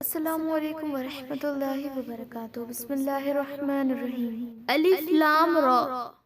السلام عليڪم ورحمة الله وبرڪاته بسم الله الرحمن الرحيم الف لام را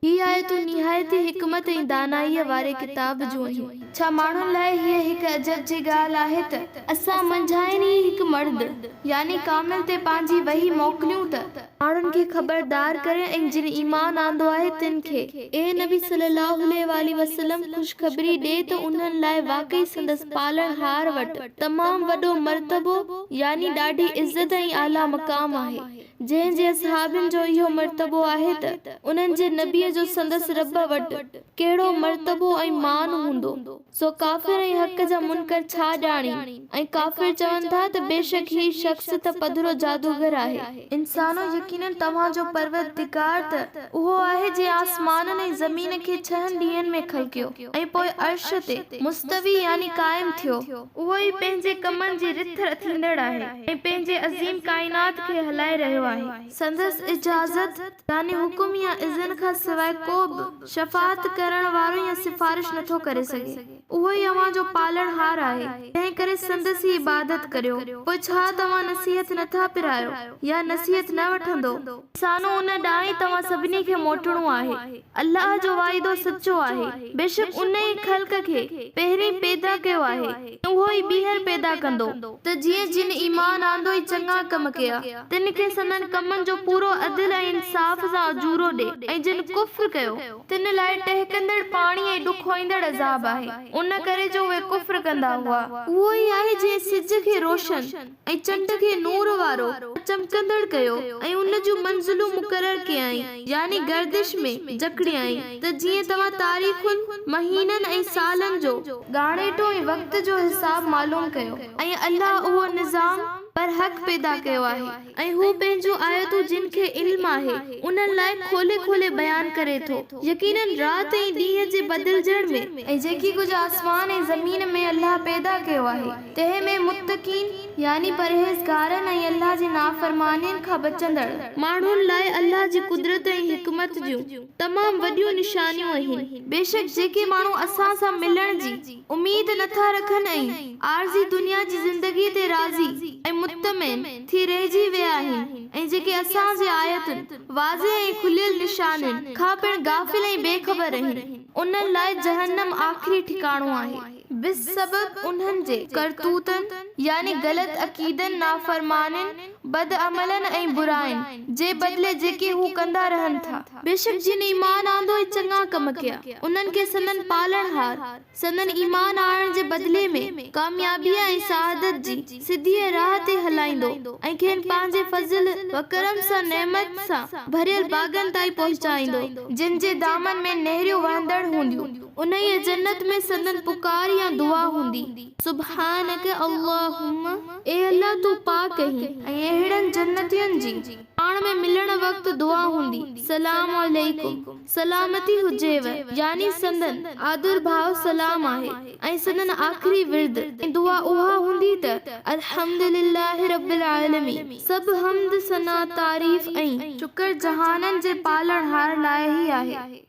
هي آيتون نهايت ئي حڪمت ۽ دانائيء واري ڪتاب جون آهن. ڇا ماڻهن لاء هيء هڪ عجب جي ڳالهه آهي ته اسان منجهائن ئي هڪ مرد، يعني ڪامل، تي پنهنجي وحي موڪليون ته ماڻهن کي خبردار ڪري ۽ جن ايمان آندو آهي تن کي، اي نبي صلّي اللّٰه عليه واٰله وسلّم، خوشخبري ڏي ته انهن لاء واقعي سندس پالڻهار وٽ تمام وڏو مرتبو يعني ڏاڍي عزت ۽ اعليٰ مقام آهي، جنهن جي اصحابين جو اهو مرتبو آهي ته انهن جي نبيء جو سندس ربّ وٽ ڪهڙو مرتبو ۽ مان هوندو. سو ڪافر ۽ حق جا منڪر ڇا ڄاڻين؟ ۽ ڪافر چون ٿا ته بيشڪ هي شخص ته پڌرو جادوگر آهي. انسانو! يقيناً توهان جو پروردگار ته اهو آهي جنهن آسمانن ۽ زمين کي ڇهن ڏينهن ۾ خلقيو ۽ پوء عرش تي، مستوي يعني قائم، ٿيو. اهو ئي پنهنجي ڪمن جي رٿ رٿيندڙ آهي ۽ پنهنجي عظيم ڪائنات کي هلائي رهيو آهي. سندس اجازت يعني حڪم يا اذن کان سواء ڪو به شفاعت ڪرڻ وارو يا سفارش نٿو ڪري سگهي. اهو ئي اوهان جو پالڻهار آهي، تنهن ڪري سندس ئي عبادت ڪريو. پوء ڇا توهان نصيحت نٿا پرايو يا نصيحت نه وٺندو؟ انسانو ان ڏانهن ئي توهان سڀني کي موٽڻو آهي. الله جو واعدو سچو آهي. بيشڪ ان ئي خلق کي پهرين پيدا ڪيو آهي ۽ اهو ئي ٻيهر پيدا ڪندو. ته جيئن جن ايمان آندو ۽ چڱا ڪم ڪيا، تن کي سندن ڪمن جو پورو عدل ۽ انصاف سان اجورو ڏي ۽ جن ڪفر ڪيو، تن لاء ٽهڪندڙ پاڻي ۽ ڏکوئيندڙ عذاب آهي، ان ڪري جو اهي ڪفر ڪندا هئا. اهو ئي آهي جنهن سج کي روشن ۽ چنڊ کي نور وارو چمڪندڙ ڪيو ۽ ان جون منزلون مقرر ڪيائين، يعني گردش ۾ جڪڙيائين، ته جيئن توهان تاريخن، مهينن ۽ سالن جو ڳاڻيٽو ۽ وقت جو حساب معلوم ڪيو ۽ الله اهو نظام برحق پيدا ڪيو آهي ۽ هو پنهنجون آيتون جن کي علم آهي انهن لاء کولي کولي بيان ڪري ٿو. يقيناً رات ۽ ڏينهن جي بدلجڻ ۾. ۽ جيڪي ڪجهه آسمان ۽ زمين ۾ الله پيدا ڪيو آهي تنهن ۾ متقين، يعني پرهيزگارن ۽ الله جي نافرمانين کان بچندڙ، ماڻهن لاء الله جي قدرت ۽ حڪمت جون تمام وڏيون نشانيون اهن. بيشڪ جيڪي ماڻهو اسان سان ملڻ جي اميد نه ٿا رکن ۽ عارضي دنيا جي زندگيء تي راضي ۽ مطمئن ٿي رهجي ويا آهن ۽ جيڪي اسان جي آيتن، واضح ۽ کليل نشانين، کان پڻ غافل ۽ بي خبر آهن، انهن لاء جهنم آخري ٺڪاڻو آهي. بسبب انهن جي ڪرتوتن، يعني غلط عقيدن، نافرمانين، بدعملن ۽ براين، جي بدلي جيڪي هو ڪندا رهن ٿا. بيشڪ جن ايمان آندو ۽ چڱا ڪم ڪيا، انهن کي سندن پالڻهار، سندن ايمان آڻڻ جي بدلي ۾، ڪاميابيء ۽ سعادت جي، سڌيء راهه تي هلائيندو ۽ کين پنهنجي فضل و ڪرم سان نعمت سان ڀريل باغن تائين پهچائيندو، جن جي دامن ۾ نهريون وهندڙ هونديون. انهيء جنت ۾ سندن پڪار يا دعا هوندي، سبحانک اللهم، اي الله تون پاڪ آهين. ۽ اهڙن جنتين جي پاڻ ۾ ملڻ وقت دعا هوندي، سلام عليڪم، سلامتي هجيو، يعني سندن آڌر ڀاء سلام آهي، ۽ سندن آخري ورد ۽ دعا اها هوندي ته، الحمد لله رب العالمين، سڀ حمد، ثنا، تعريف ۽. شڪر جهانن جي پالڻهار لاء ئي آهي.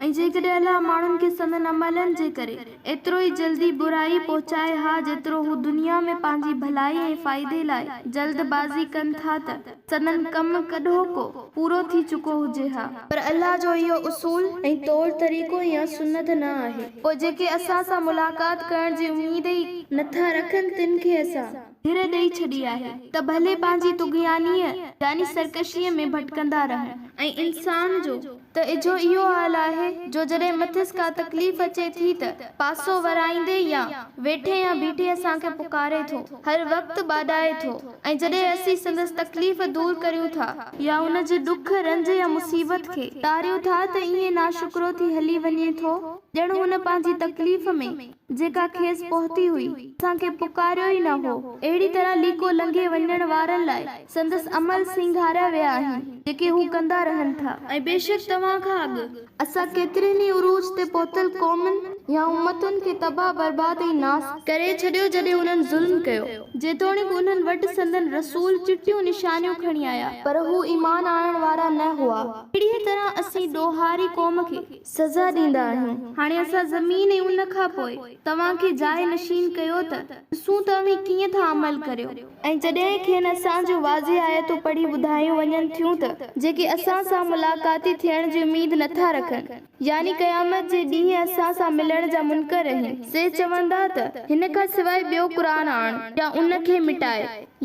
۽ جيڪڏهن الله ماڻهن کي سندن عملن جي ڪري ايترو ئي جلدي برائي پهچائي ها جيترو هو دنيا ۾ پنهنجي ڀلائي ۽ فائدي لاء جلد بازي ڪن ٿا ته سندن ڪم ڪڏهوڪو پورو ٿي چڪو هجي ها. پر الله جو اهو اصول ۽ طور طريقو يا سنت نه آهي. پوء جيڪي اسان سان ملاقات ڪرڻ جي اميد ئي نٿا رکن تن کي اسان. ڍر ڏئي ڇڏي آهي ته ڀلي پنهنجي طغيانيء يعني سرڪشيء ۾ ڀٽڪندا رهن. ۽ انسان جو ته اجهو اهو حال آهي جو جڏهن مٿس ڪا تڪليف اچي ٿي ته پاسو ورائيندي يا ويٺي يا بيٺي اسان کي پڪاري ٿو، هر وقت ٻاڏائي ٿو ۽ جڏهن اسين سندس تڪليف دور ڪريون ٿا، يا ان جي ڏک، رنج يا مصيبت کي ٽاريون ٿا ته ائين ناشڪرو ٿي هلي وڃي ٿو ڄڻ هن پنهنجي تڪليف ۾. جيڪا کيس پهتي هئي، اسان کي پڪاريو ئي نه هو. اهڙي طرح ليڪو لنگهي وڃڻ وارن لاء سندس عمل سينگاريا ويا آهن، جيڪي هو ڪندا رهن ٿا. ۽ بيشڪ توهان کان اڳ اسان ڪيترين ئي عروج تي پهتل قومن يا امتن کي تباهه برباد ۽ ناس ڪري ڇڏيو جڏهن انهن ظلم ڪيو، جيتوڻيڪ انهن وٽ سندن رسول چٽيون نشانيون کڻي آيا، پر هو ايمان آڻڻ وارا نه هئا. اهڙيء طرح اسين ڏوهاري قوم کي سزا ڏيندا آهيون. هاڻي اسان زمين ۽ ان کان پوء توهان کي جاء نشين ڪيو ته ڏسون ته اوهين ڪيئن ٿا عمل ڪريو. ۽ جڏهن کين اسان جون واضح آيتون پڙهي ٻڌايون وڃن ٿيون ته جيڪي اسان سان ملاقاتي ٿيڻ جي اميد نٿا رکن، يعني قيامت جي ڏينهن اسان سان ملڻ جا منڪر آهن، سي چوندا ته هن کان سواء ٻيو قرآن آڻ يا ان کي مٽاء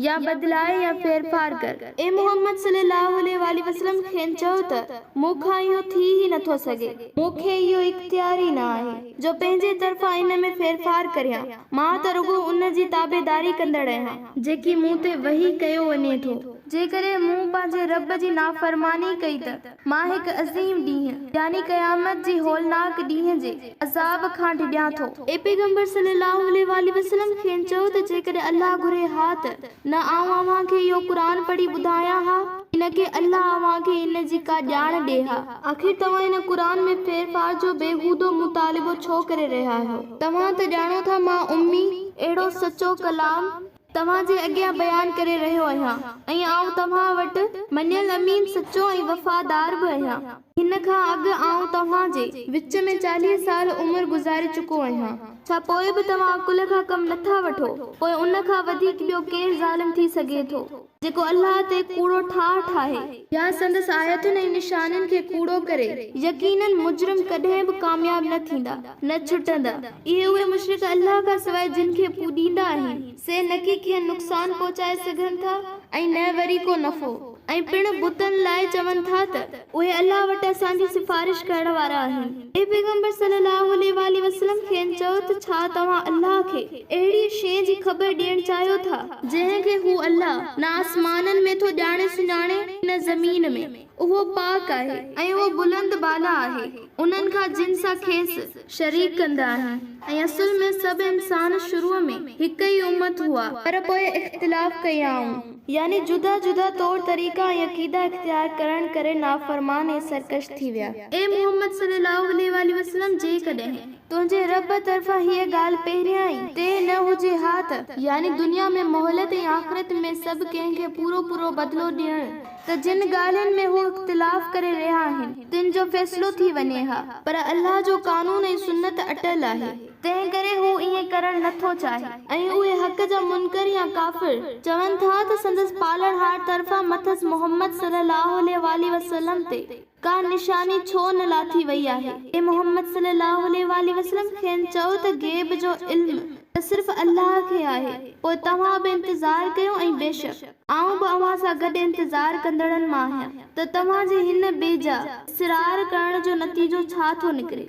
يا بدلاء يا ڦيرڦار ڪر. اي محمد صلي الله عليه واٰله وسلم کين چئو ته مون کان اهو ٿي ئي نٿو سگهي، مون کي اهو اختيار ئي نه آهي جو پنهنجي طرفان ان ۾ ڦيرڦار ڪريان، مان ته رڳو ان جي تابعداري ڪندڙ آهيان، جيڪي مون تي وحي ڪيو وڃي ٿو، جيڪڏهن مون پنهنجي رب جي نافرماني ڪئي ته مان هڪ عظيم ڏينهن، يعني قيامت جي هولناڪ ڏينهن جي، عذاب کان ڊڄان ٿو. اي پيغمبر صلّي اللّٰه عليه واٰله وسلّم کين چئو ته جيڪڏهن الله گهري ها ته نه آئون اوهان کي اهو قرآن پڙهي ٻڌايان ها ۽ نه ڪي الله اوهان کي ان جي ڪا ڄاڻ ڏئي ها. آخر توهان هن قرآن ۾ ڦيرڦار جو بيهودو مطالبو ڇو ڪري رهيا آهيو؟ توهان ته ڄاڻو ٿا مان امي، اهڙو سچو ڪلام، توهان جي اڳيان بيان ڪري رهيو آهيان ۽ آئون توهان وٽ مڃيل امين، سچو ۽ وفادار به آهيان. هن کان اڳ آئون توهان جي وچ ۾ 40 سال عمر گذاري چڪو آهيان. ڇا پوء به توهان عقل کان ڪم نٿا وٺو؟ پوء ان کان وڌيڪ ٻيو ڪير ظالم ٿي سگهي ٿو، جيڪو الله تي ڪوڙو ٺاهه ٺاهي؟ يا سندس آيتن ۽ نشانين کي ڪوڙو ڪري. يقيناً مجرم ڪڏهن به ڪامياب نه ٿيندا، نه ڇٽندا. اهي اهي مشرڪ الله کان سواء جن کي پوڄيندا آهن، سي نڪي کين نقصان پهچائي سگهن ٿا ۽ نه وري ڪو نفعو، ۽ پڻ بتن لاء چون ٿا ته، اهي الله وٽ اسان جي سفارش ڪرڻ وارا آهن. اي پيغمبر صلّي اللّٰه عليه واٰله وسلّم کين چئو ته ڇا توهان الله کي اهڙيء شيء جي خبر ڏيڻ چاهيو ٿا، جنهن کي هو، الله، نه آسمانن ۾ ٿو ڄاڻي سڃاڻي نه زمين ۾، اهو پاڪ آهي ۽ اهو بلند بالا آهي انهن کان جن سان کيس شريڪ ڪندا آهن ۽ اصل ۾ سڀ انسان شروع ۾ هڪ ئي امت هئا، پر پوء اختلاف ڪيائون، يعني جدا جدا طور طريقا ۽ عقيدا اختيار ڪرڻ ڪري نافرمان ۽ سرڪش ٿي ويا. اي محمد صلي الله عليه واٰله وسلم! جيڪڏهن تنهنجي رب طرفان هيء ڳالهه پهريان ئي طئي نه هجي ها ته، يعني دنيا ۾ مهلت ۽ آخرت ۾ سڀ ڪنهن کي پورو پورو بدلو ڏيڻ، ته جن ڳالهين ۾ هو اختلاف ڪري رهيا آهن، تن جو فيصلو ٿي وڃي ها، پر الله جو قانون ۽ سنت اٽل آهي. تنهن ڪري هو ائين ڪرڻ نه ٿو چاهي. ۽ اهي حق جا منڪر يا ڪافر چون ٿا ته سندس پالڻهار طرفان مٿس محمد صلي الله عليه واٰله وسلم تي ڪا نشاني ڇو نه لاٿي وئي آهي؟ اي محمد صلي الله عليه واٰله وسلم کين چئو ته غيب جو علم ته صرف الله کي آهي پوء توهان به انتظار ڪيو ۽ بيشڪ آئون به اوهان سان گڏ انتظار ڪندڙن مان آهيان ته توهان جي هن بيجا اصرار ڪرڻ جو نتيجو ڇا ٿو نڪري.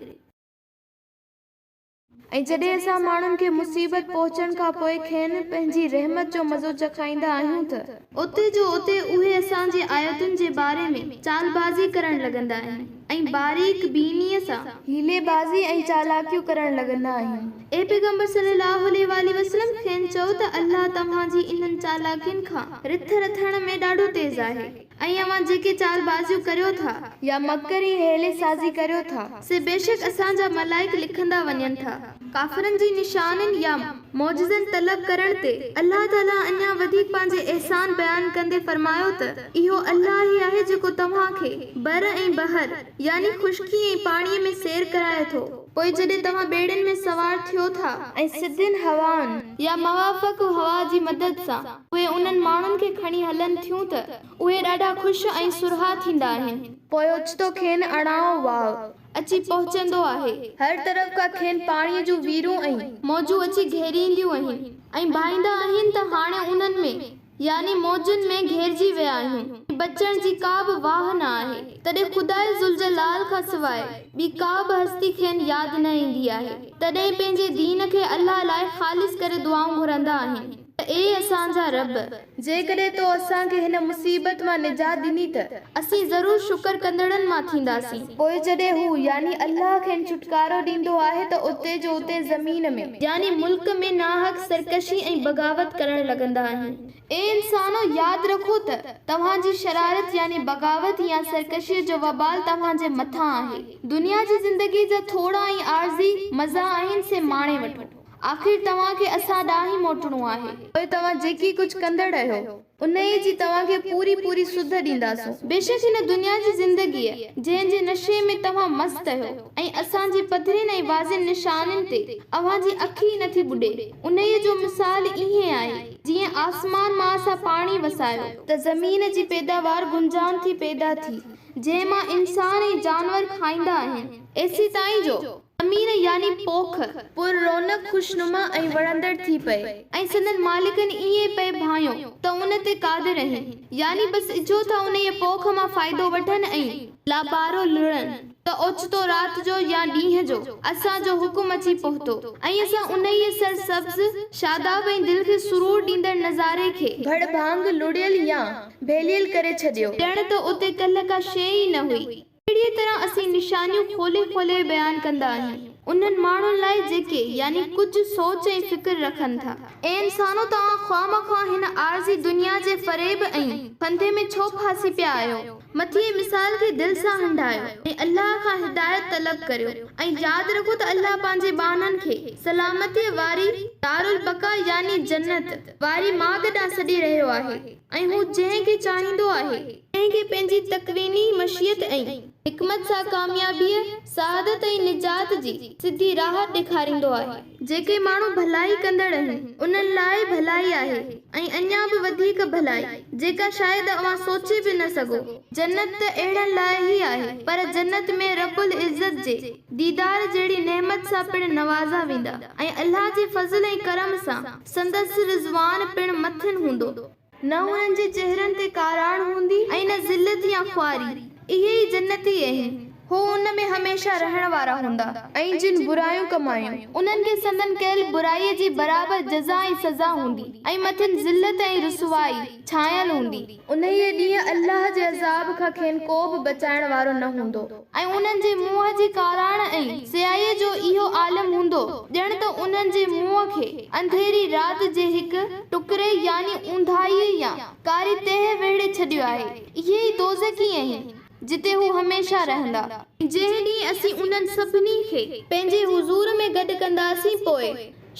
۽ جڏهن اسان ماڻهن کي مصيبت پهچڻ کان پوء کين پنهنجي رحمت جو مزو چکائيندا آهيون ته، اتي جو اتي اهي اسان جي آيتن جي باري ۾ چالبازي ڪرڻ لڳندا آهن ۽ باريڪ بينيء سان حيلي بازي ۽ چالاڪيون ڪرڻ لڳندا آهن. اي پيغمبر صلّي اللّٰه عليه واٰله وسلّم کين چئو ته الله توهان جي انهن چالاڪين کان رٿ رٿڻ ۾ ڏاڍو تيز آهي. ۽ اوهان جيڪي چالبازيون ڪريو ٿا، يا مڪر ۽ حيلي سازي ڪريو ٿا، سي بيشڪ اسان جا ملائڪ لکندا وڃن ٿا. ڪافرن جي نشانين يا معجزن طلب ڪرڻ تي الله تعاليٰ اڃا وڌيڪ پنهنجي احسان بيان ڪندي فرمايو ته، اهو الله ئي آهي جيڪو توهان کي بر ۽ بحر، يعني خشڪي ۽ پاڻيء ۾ سير ڪرائي ٿو. پوء جڏهن توهان ٻيڙين ۾ سوار ٿيو ٿا. ۽ سڌين هوائن يا موافق هوا جي مدد سان اهي انهن ماڻهن کي کڻي هلن ٿيون ته اهي ڏاڍا خوش ۽ سرها ٿيندا آهن. پوء اوچتو کين اڻائو واء اچي پهچندو آهي. هر طرف کان کين پاڻيء جون ويرون ۽. موجون اچي گهيرينديون آهن ۽ ڀائيندا آهن ته هاڻي انهن ۾، يعني موجن ۾، گهيرجي ويا آهيون ۽ بچڻ جي ڪا به واهه نه آهي. تڏهن خداء ذوالجلال کان سواء ٻي ڪا به هستي کين ياد نه ايندي آهي. تڏهن پنهنجي دين کي الله لاء خالص ڪري دعائون گهرندا آهن ته اي اسان جا رب! جيڪڏهن تو اسان کي هن مصيبت مان نجات ڏني ته. اسين ضرور شڪر ڪندڙن مان ٿينداسين. پوء جڏهن هو، يعني الله، کين ڇوٽڪارو ڏيندو آهي ته اتي جو اتي زمين ۾. يعني ملڪ ۾، ناحق سرڪشي ۽ بغاوت ڪرڻ لڳندا آهن. اي انسانو! ياد رکو ته، توهان جي شرارت يعني بغاوت يا سرڪشيء جو وبال توهان جي مٿان آهي. دنيا جي زندگيء جا ٿورا ۽ عارضي مزا آهن سي ماڻي وٺو. آخر توهان کي اسان ڏانهن ئي موٽڻو آهي. پوء توهان جيڪي ڪجهه ڪندڙ آهيو، انهيء جي توهان کي پوري پوري سڌ ڏينداسون. بيشڪ هن دنيا جي زندگيء، جنهن جي نشي ۾ توهان مست آهيو ۽ اسان جي پڌرين ۽ واضح نشانين تي اوهان جي اک ئي نٿي ٻڏي، انهيء جو مثال ائين آهي، جيئن آسمان مان اسان پاڻي وسايو، ته زمين جي پيداوار گنجان ٿي پيدا ٿي، جنهن مان انسان ۽ جانور کائيندا آهن، ايسيتائين جو. زمين يعني پوک، پر رونق خوشنما ۽ وڻندڙ ٿي پئي ۽ سندن مالڪن ائين پئي ڀانيو ته ان تي قادر آهن، يعني بس اجهو ٿا انهيء پوک مان فائدو وٺن ۽ لابارو لڻن ته اوچتو رات جو يا ڏينهن جو اسان جو حڪم اچي پهتو ۽ اسان انهيء سرسبز، شاداب ۽ دل کي سرور ڏيندڙ نظاري کي. ڀڙڀانگ لڙيل يا ڀيليل ڪري ڇڏيو. ڄڻ ته اتي ڪلهه ڪا شيء ئي نه هئي. اهڙيء طرح اسين نشانيون کولي کولي بيان ڪندا آهيون انهن ماڻهن لاء جيڪي، يعني ڪجهه، سوچ ۽ فڪر رکن ٿا. اي انسانو! توهان خوامخواه هن عارضي دنيا جي فريب ۽ ڦندي ۾ ڇو ڦاسي پيا آهيو؟ مٿئين مثال کي دل سان هنڍايو ۽ الله کان هدايت طلب ڪريو ۽ ياد رکو ته الله پنهنجي ٻانهن کي سلامتيء واري دارالبقا يعني جنت واري ماڳ ڏانهن سڏي رهيو آهي. ۽ هو جنهن کي چاهيندو آهي، تنهن کي پنهنجي تڪويني مشيت ۽ حڪمت سان ڪاميابيء، سعادت ۽ نجات جي سڌي راهه ڏيکاريندو آهي. جيڪي ماڻهو ڀلائي ڪندڙ آهن، انهن لاء ڀلائي آهي ۽ اڃا به وڌيڪ ڀلائي، جيڪا شايد اوهان سوچي به نه سگهو. جنت ته اهڙن لاء ئي آهي، پر جنت ۾ رب العزت جي ديدار جهڙي نعمت سان پڻ نوازا ويندا ۽ الله جي فضل ۽ ڪرم سان سندس رضوان پڻ مٿن هوندو. نه انهن جي چهرن تي ڪاراڻ هوندي ۽ نه ذلت يا خواري. اهي ئي جنتي اهن. هو ان ۾ هميشه رهڻ وارا هوندا. ۽ جن برايون ڪمايون، انهن کي سندن ڪيل برائيء جي برابر جزا ۽ سزا هوندي ۽ مٿن ذلت ۽ رسوائي ڇانيل هوندي. انهيء ڏينهن الله جي عذاب کان کين ڪو به بچائڻ وارو نه هوندو. ۽ انهن جي منهن جي ڪاراڻ ۽ سياهيء جو اهو عالم هوندو ڄڻ ته انهن جي منهن کي انڌيري رات جي هڪ ٽڪري يعني اونداهيء يا ڪاري تهه ويڙهي ڇڏيو آهي. اهي ئي دوزخي آهن، جتي هو هميشه رهندا. جنهن ڏينهن اسين انهن سڀني کي پنهنجي حضور ۾ گڏ ڪنداسين پوء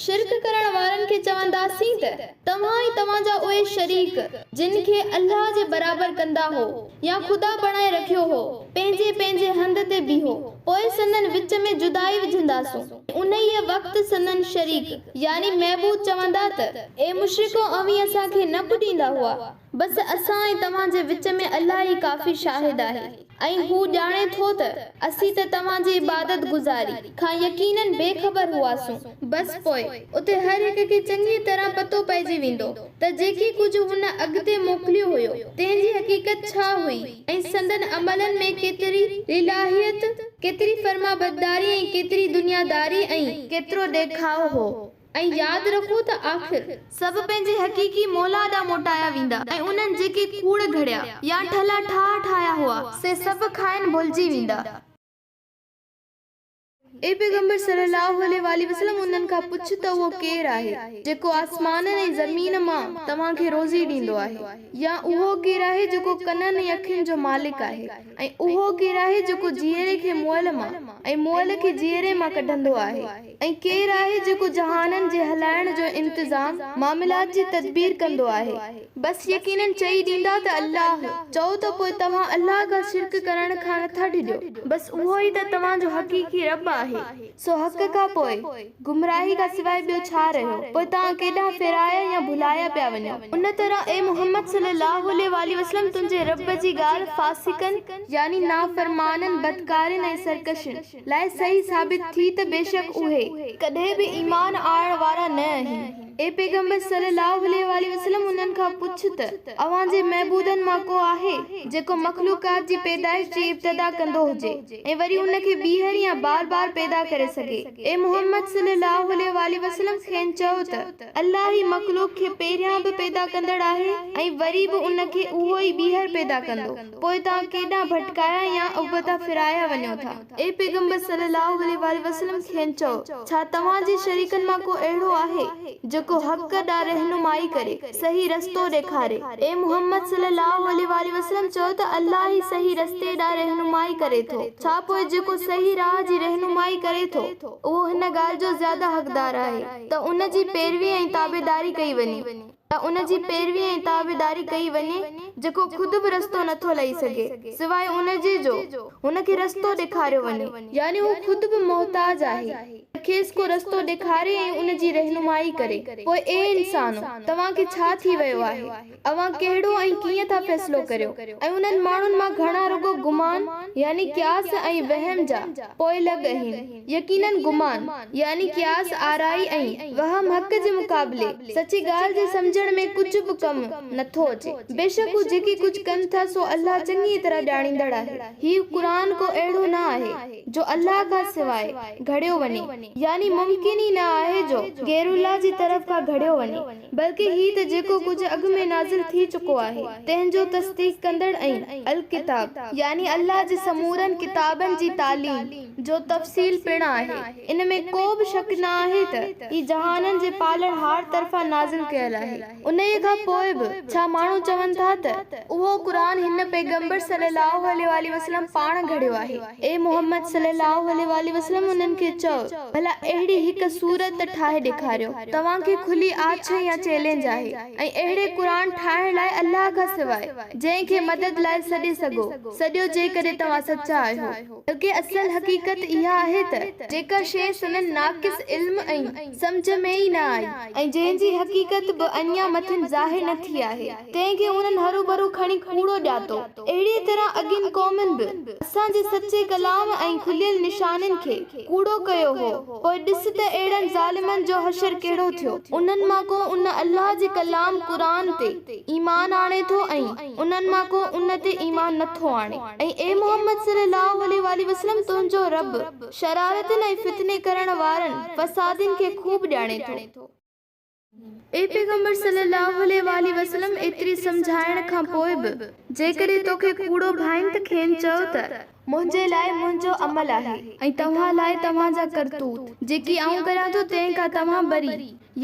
شرڪ ڪرڻ وارن کي چونداسين ته، توهان ۽ توهان جا اهي شريڪ، جن کي الله جي برابر ڪندا هو يا خدا بڻائي رکيو هو، پنهنجي پنهنجي هنڌ تي بيهو، پوء سندن وچ ۾ جدائي وجهنداسون. انهيء وقت سندن شريڪ، يعني معبود، چوندا ته، اي مشرڪو اوهين اسان کي نه پوڄيندا هئا، بس اسان ۽ توهان جي وچ ۾ الله ئي ڪافي شاهد آهي. ۽ هو ڄاڻي ٿو ته اسين ته توهان جي عبادت گذاري کان يقيناً بي خبر هئاسون. بس پوء اتي هر هڪ کي چڱيء طرح پتو پئجي ويندو ته جيڪي ڪجهه هن اڳتي موڪليو هيو، تنهن جي حقيقت ڇا هئي ۽ سندن عملن ۾ ڪيتري للاهيت، ڪيتري فرمانبرداري ۽ ڪيتري دنياداري ۽. ڪيترو ڏيکاء هو. ۽ ياد رکو ته آخر. سڀ پنهنجي حقيقي مولا ڏانهن موٽايا ويندا ۽ انهن جيڪي ڪوڙ گهڙيا يا ٺلها ٺاهه ٺاهيا هئا، سي سڀ کانئن ڀلجي ويندا. اي پيغمبر صلّي اللّٰه عليه واٰله وسلّم انهن کان پڇ ته اهو ڪير آهي جيڪو آسمانن ۽ زمين مان توهان کي روزي ڏيندو آهي يا اهو ڪير آهي جيڪو ڪنن ۽ اکين جو مالڪ آهي ۽ اهو ڪير آهي جيڪو جيئري کي مئل مان ۽ مئل کي جيئري مان ڪڍندو آهي. ۽ ڪير آهي جيڪو جهانن جي هلائڻ جو انتظام، معاملات جي تدبير ڪندو آهي؟ بس يقيناً چئي ڏيندا ته الله، چئو ته پوء توهان الله کان شرڪ ڪرڻ کان نٿا ڊڄو؟ بس اهو ئي ته توهان جو حقيقي رب آهي، سو حق کان پوء، گمراهي کان سواء ٻيو ڇا رهيو؟ پوء توهان ڪيڏانهن ڦيرايا يا ڀلايا پيا وڃو؟ ان طرح اي محمد صلّي اللّٰه عليه واٰله وسلّم تنهنجي رب جي ڳالهه فاسقن، يعني نافرمانن، بدڪارين ۽ سرڪشن، لاء صحيح ثابت ٿي ته بيشڪ اهي. ڪڏهن به ايمان آڻڻ وارا نه آهن. اي پيغمبر صلّي اللّٰه عليه واٰله وسلّم انهن کان پڇ ته اوهان جي معبودن مان ڪو آهي جيڪو مخلوقات جي پيدائش جي ابتدا ڪندو هجي ۽ وري ان کي ٻيهر يا بار بار پيدا ڪري سگهي؟ اي محمّد صلّي اللّٰه عليه واٰله وسلّم کين چئو ته الله ئي مخلوق کي پهريان به پيدا ڪندڙ آهي ۽ وري به ان کي اهو ئي ٻيهر پيدا ڪندو، پوء توهان ڪيڏانهن ڀٽڪايا يا ابتا ڦيرايا وڃو ٿا؟ اي پيغمبر صلّي اللّٰه عليه واٰله وسلّم کين چئو، ڇا توهان جي شريڪن مان ڪو اهڙو آهي، جيڪو حق ڏانهن رهنمائي ڪري، صحيح رستو ڏيکاري؟ اي محمّد صلّي اللّٰه عليه واٰله وسلّم چئو ته الله ئي صحيح رستي ڏانهن رهنمائي ڪري ٿو، ڇا پوء جيڪو صحيح راهه جي رهنمائي ڪري ٿو، اهو هن ڳالهه جو زياده حقدار آهي ته ان جي پيروي ۽ تابعداري ڪئي وڃي؟ ته ان جي پيروي ۽ تابعداري ڪئي وڃي جيڪو خود به رستو نٿو لهي سگهي سواء ان جي جو هن کي رستو ڏيکاريو وڃي. يعني هو خود به محتاج آهي ته کيس ڪو رستو ڏيکاري ۽ ان جي رهنمائي ڪري. پوء اي انسانو! توهان کي ڇا ٿي ويو آهي؟ اوهان ڪهڙو ۽ ڪيئن ٿا فيصلو ڪريو؟ ۽ انهن ماڻهن مان گهڻا رڳو گمان، يعني قياس ۽ وهم، جا پوئلڳ اهن. يقيناً گمان، يعني قياس آرائي ۽ وهم حق جي مقابلي، سچي ڳالهه جي سمجهڻ ۾ ڪجهه به ڪم نه ٿو اچي. بيشڪ هو جيڪي ڪجهه ڪن ٿا سو الله چڱيء طرح ڄاڻيندڙ آهي. هي قرآن ڪو اهڙو نه آهي، جو الله کان سواء گهڙيو وڃي، يعني ممڪن ئي نه آهي جو غير الله جي طرف کان گهڙيو وڃي، بلڪه هي ته جيڪو ڪجهه اڳ ۾ نازل ٿي چڪو آهي، تنهن جو تصديق ڪندڙ ۽ الڪتاب، يعني الله جي سمورن ڪتابن جي تعليم، جو تفصيل پڻ آهي. ان ۾ ڪو به شڪ نه آهي ته هي جهانن جي پالڻهار طرفان نازل ڪيل آهي. انهيء کان پوء به ڇا ماڻهو چون ٿا ته اهو قرآن هن پيغمبر صلّي اللّٰه عليه واٰله وسلّم پاڻ گهڙيو آهي؟ اي محمد صلّي اللّٰه عليه واٰله وسلّم انهن کي چئو، ڀلا اهڙي هڪ سورت ته ٺاهي ڏيکاريو، توهان کي کلي آڇ يا چئلينج آهي ۽ اهڙي قرآن ٺاهڻ لاء الله کان سواء جنهن کي مدد لاء سڏي سگهو، سڏيو جيڪڏهن توهان سچا آهيو. بلڪه اصل حقيقت اها آهي ته جيڪا شيء سندن ناقص علم ۽ سمجهه ۾ ئي نه آئي ۽ جنهن جي حقيقت به اڃا مٿن ظاهر نه ٿي آهي، تنهن کي انهن هروڀرو کڻي ڪوڙو ڄاتو. اهڙيء طرح اڳين قومن به اسان جي سچي ڪلام ۽ کليل نشانين کي ڪوڙو ڪيو هو، پوء ڏس ته اهڙن ظالمن جو حشر ڪهڙو ٿيو. انهن مان ڪو ان الله جي ڪلام، قرآن، تي ايمان آڻي ٿو ۽ انهن مان ڪو ان تي ايمان نه ٿو آڻي. ۽ اي محمد صلي الله عليه واٰله وسلم تنهنجو رب شرارتن ۽ فتني ڪرڻ وارن فسادين کي خوب ڄاڻي ٿو. اي پيغمبر صلّي اللّٰه عليه واٰله وسلّم ايتري سمجهائڻ کان پوء به جيڪڏهن توکي ڪوڙو ڀائين ته کين چئو ته، منهنجي لاء منهنجو عمل آهي ۽ توهان لاء توهان جا ڪرتوت، جيڪي آئون ڪريان ٿو تنهن کان توهان بري،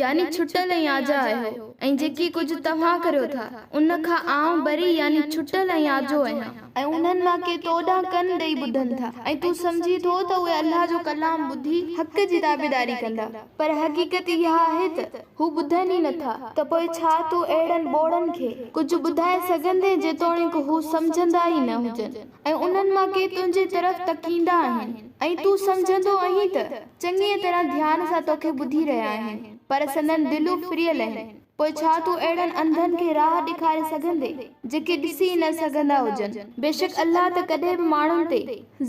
يعني ڇٽل ۽ آجا، آهيو ۽ جيڪي ڪجهه توهان ڪريو ٿا ان کان آئون بري، يعني ڇٽل ۽ آجو، آهيان. ۽ انهن مان ڪي تو ڏانهن ڪن ڏئي ٻڌن ٿا ۽ تون سمجهين ٿو ته اهي الله جو ڪلام ٻڌي حق جي تابعداري ڪندا. پر حقيقت اها آهي ته هو ٻڌن ئي نٿا، ته پوء ڇا تون اهڙن ٻوڙن کي ڪجهه ٻڌائي سگهندين جيتوڻيڪ هو سمجهندا ئي نه هجن؟ ۽ انهن مان ڪي تنهنجي طرف تڪيندا آهن ۽ تون سمجهندو آهين ته چڱيء طرح ڌيان سان توکي ٻڌي رهيا آهن، پر سندن دلون ڦريل آهن. پوء ڇا تون اهڙن انڌن کي راهه ڏيکاري سگهندين، جيڪي ڏسي ئي نه سگهندا هجن؟ بيشڪ الله ته ڪڏهن به ماڻهن تي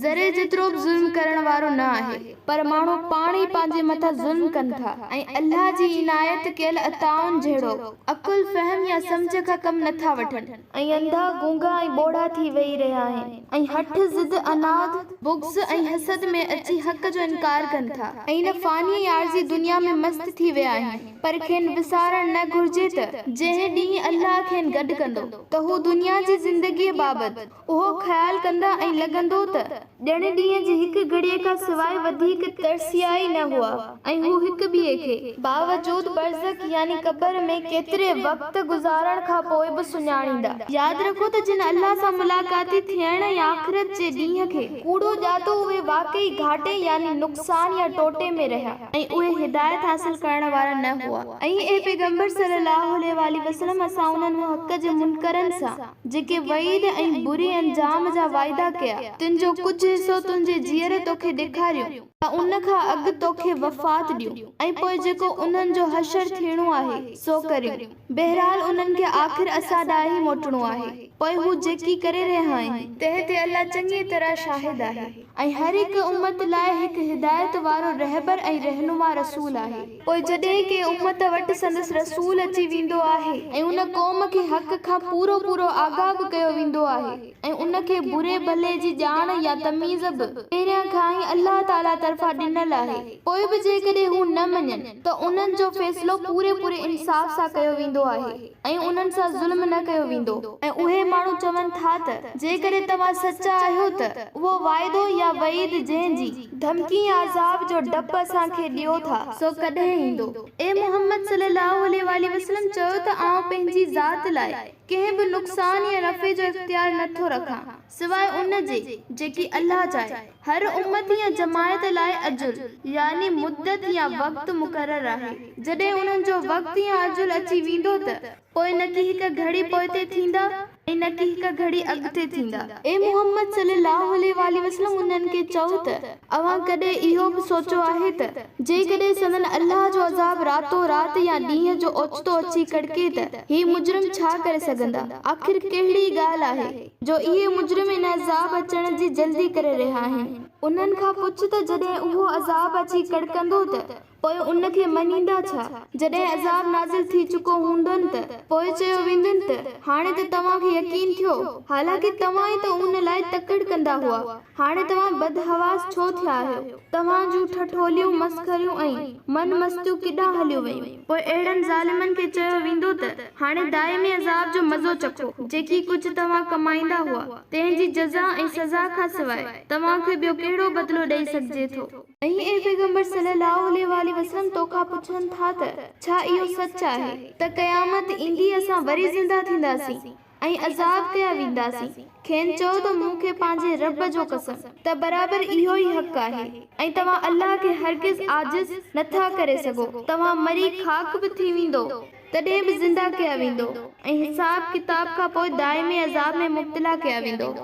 ذري جيترو به ظلم ڪرڻ وارو نه آهي، پر ماڻهو پاڻ ئي پنهنجي مٿان ظلم ڪن ٿا ۽ الله جي عنايت ڪيل عطائن جهڙوڪ عقل، فهم يا سمجهه کان ڪم نه ٿا وٺن. ۽ انڌا، گونگا ۽ ٻوڙا ٿي ويهي رهيا آهن ۽ هٺ، ضد، عناد، بغض ۽ حسد ۾ اچي حق جو انڪار ڪن ٿا ۽ هن فاني ۽ عارضي دنيا ۾ مست ٿي ويا آهن. پر کين وسارڻ نه گهرجي ته جنهن ڏينهن الله کين گڏ ڪندو ته هو دنيا جي زندگيء بابت اهو خيال ڪندا ۽ لڳندو ته ڄڻ ڏينهن جي هڪ گهڙيء کان سواء وڌيڪ ترسيا ئي نه هئا ۽ هو هڪ ٻئي کي، باوجود برزخ يعني قبر ۾ ڪيتري وقت گذارڻ کان پوء به سڃاڻيندا. ياد رکو ته جن الله سان ملاقاتي ٿيڻ ۽ آخرت جي ڏينهن کي ڪوڙو ڄاتو اهي واقعي گهاٽي يعني نقصان يا ٽوٽي ۾ رهيا. ۽ اهي هدايت حاصل ڪرڻ وارا نه هئا. ۽ اي پيغمبر صلّي صلّي اللّٰه عليه واٰله وسلّم اسان انهن حق جي منڪرن سان جيڪي وعيد ۽ بري انجام جا وعدا ڪيا تن جو ڪجهه حصو تنهنجي جيئري توکي ڏيکاريون ته ان کان اڳ توکي وفات ڏيون ۽ پوء جيڪو انهن جو حشر ٿيڻو آهي سو ڪريون. بهرحال انهن کي آخر اسان ڏانهن ئي موٽڻو آهي، پوء هو جيڪي ڪري رهيا آهن، تنهن تي الله چڱيء طرح شاهد آهي ۽ هر هڪ امت لاء هڪ هدايت وارو رهبر ۽ رهنما رسول آهي. پوء جڏهن ڪنهن امت وٽ سندس رسول اچي ويندو آهي ۽ ان قوم کي حق کان پورو پورو آگاهه به ڪيو ويندو آهي ۽ ان کي بري ڀلي جي ڄاڻ يا تميز به پهريان کان ئي الله تعاليٰ طرفان ڏنل آهي، پوء به جيڪڏهن هو نه مڃن ته انهن جو فيصلو پوري پوري انصاف سان ڪيو ويندو آهي ۽ انهن سان ظلم نه ڪيو ويندو. ۽ اهي ماڻهو چون ٿا ته جيڪڏهن توهان سچا آهيو ته اهو وعدو يا وعيد جنهن جي، ڌمڪي يا عذاب جو، ڊپ اسان کي ڏيو ٿا سو ڪڏهن ايندو؟ اي محمد صلي الله عليه واٰله وسلم چيو ته آئون پنهنجي ذات لاء ڪنهن به نقصان يا نفعي جو اختيار نه ٿو رکان سواء ان جي جيڪي الله چاهي. هر امت يا جماعت لاء اجل يعني مدت يا وقت مقرر آهي. جڏهن انهن جو وقت يا اجل اچي ويندو ته پوء نڪي هڪ گهڙي پوئتي ٿيندا ۽ نڪي هڪ گهڙي اڳتي ٿيندا. اي محمد صلي الله عليه واٰله وسلم انهن کي چئو ته اوهان ڪڏهن اهو به سوچيو آهي ته جيڪڏهن سندن الله جو عذاب راتو رات يا ڏينهن جو اوچتو اچي ڪڙڪي ته هي مجرم ڇا ڪري سگهندا؟ آخر ڪهڙي ڳالهه آهي جو اهي مجرم ان عذاب اچڻ جي جلدي ڪري رهيا آهن؟ انهن کان پڇ ته جڏهن اهو عذاب اچي ڪڙڪندو ته پوء ان کي مڃيندا ڇا؟ جڏهن عذاب نازل ٿي چڪو هوندن ته پوء چيو ويندن ته هاڻي ته توهان کي يقين ٿيو، حالانڪه توهان ئي ته ان لاء تڪڙ ڪندا هئا، هاڻي توهان بدحواس ڇو ٿيا آهيو؟ توهان جون ٺٺوليون، مسخريون ۽ من مستيون ڪيڏانهن هليون ويون؟ پوء اهڙن ظالمن کي چيو ويندو ته هاڻي دائمي عذاب جو مزو چکو، جيڪي ڪجهه توهان ڪمائيندا هئا، تنهن جي جزا ۽ سزا کان سواء توهان کي ٻيو ڪهڙو بدلو ڏئي سگهجي ٿو؟ ۽ اي پيغمبر صلّي اللّٰه عليه واٰله وسلّم توکان پڇن ٿا ته ڇا اهو سچ آهي ته قيامت ايندي اسان وري زنده ٿينداسين ۽ عذاب ڪيا وينداسين کين چئو ته مون کي پنهنجي رب جو قسم ته برابر اهو ئي حق آهي ۽ توهان الله کي هرگز عاجز نٿا ڪري سگهو توهان مري خاڪ به ٿي ويندو تڏهن به زنده ڪيا ويندو ۽ حساب ڪتاب کان پوء دائمي عذاب ۾ مبتلا ڪيا ويندو.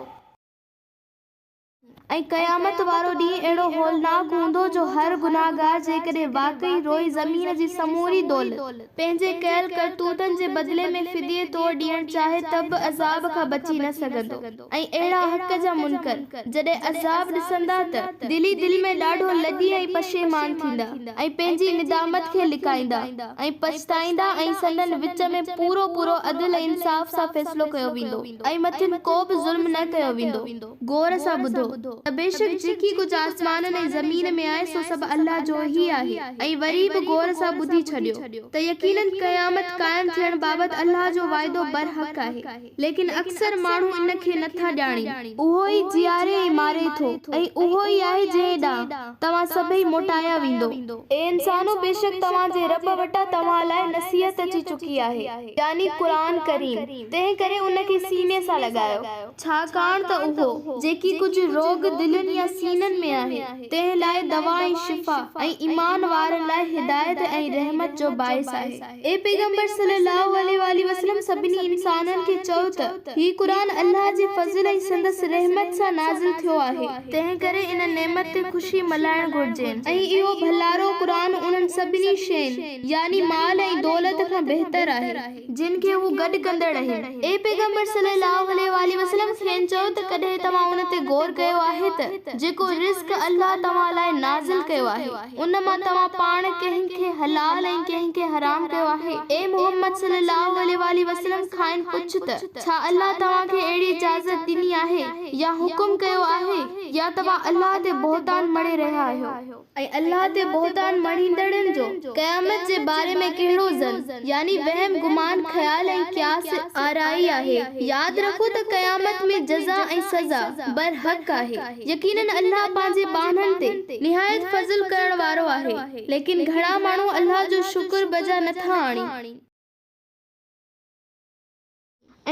۽ قيامت وارو ڏينهن اهڙو هولناڪ هوندو جو هر گنهگار جيڪڏهن واقعي روئي زمين جي سموري دولت پنهنجي ڪيل ڪرتوتن جي بدلي ۾ فديي طور ڏيڻ چاهي ته به عذاب کان بچي نه سگهندو ۽ اهڙا حق جا منڪر جڏهن عذاب ڏسندا ته دل ئي دل ۾ ڏاڍو لڄي ۽ پشيمان ٿيندا ۽ پنهنجي ندامت کي لڪائيندا ۽ پڇتائيندا ۽ سندن وچ ۾ پورو پورو عدل ۽ انصاف سان فيصلو ڪيو ويندو ۽ مٿن ڪو به ظلم نه ڪيو ويندو. غور سان ٻڌو ته بيشڪ جيڪي ڪجهه آسمانن ۽ زمين ۾ آهي سو سڀ الله جو ئي آهي ۽ وري به غور سان ٻڌي ڇڏيو ته يقيناً قيامت قائم ٿيڻ بابت الله جو وعدو برحق آهي ليڪن اڪثر ماڻهو ان کي نه ٿا ڄاڻين. اهو ئي جياري ۽ ماري ٿو ۽ اهو ئي آهي جنهن ڏانهن توهان سڀئي موٽايا ويندو. اي انسانو! بيشڪ توهان جي رب وٽان توهان لاء نصيحت اچي چڪي آهي، يعني قرآن ڪريم، تنهن ڪري ان کي سيني سان لڳايو. ڇاڪاڻ ته اهو، جيڪي ڪجهه روڳ دلين يا سينن ۾ آهي، تنهن لاء دوا ۽ شفا ۽ ايمان وارن لاء هدايت ۽ رحمت جو باعث آهي. اي پيغمبر صلّي اللّٰه عليه واٰله وسلّم سڀني انسانن کي چئو ته، هي قرآن الله جي فضل ۽ سندس رحمت سان نازل ٿيو آهي، تنهن ڪري ان نعمت تي خوشي ملهائڻ گهرجين ۽ اهو ڀلارو قرآن انهن سڀني شين، يعني مال ۽ دولت، کان بهتر آهي. جن کي هو گڏ ڪندڙ آهن. اي پيغمبر صلّي اللّٰه عليه واٰله وسلّم کين چئو ته ڪڏهن توهان ان تي غور ڪيو آهي ته جيڪو رزق الله توهان لاء نازل ڪيو آهي ان مان توهان پاڻ ڪنهن کي حلال ۽ ڪنهن کي حرام ڪيو آهي؟ اي محمد صلّي اللّٰه عليه واٰله وسلّم کانئن پڇ ته ڇا الله توهان کي اهڙي اجازت ڏني آهي يا حڪم ڪيو آهي يا توهان الله تي بهتان مڙهي رهيا آهيو؟ ۽ الله تي بهتان مڙهيندڙن جو قيامت جي باري ۾ ڪهڙو ظن، يعني وهم، گمان، خيال ۽ قياس آرائي آهي. ياد رکو ته قيامت ۾ جزا ۽ سزا برحق آهي. يقيناً الله پنهنجي ٻانهن تي نهايت فضل ڪرڻ وارو آهي، ليڪن گهڻا ماڻهو الله جو شڪر بجا نه ٿا آڻين.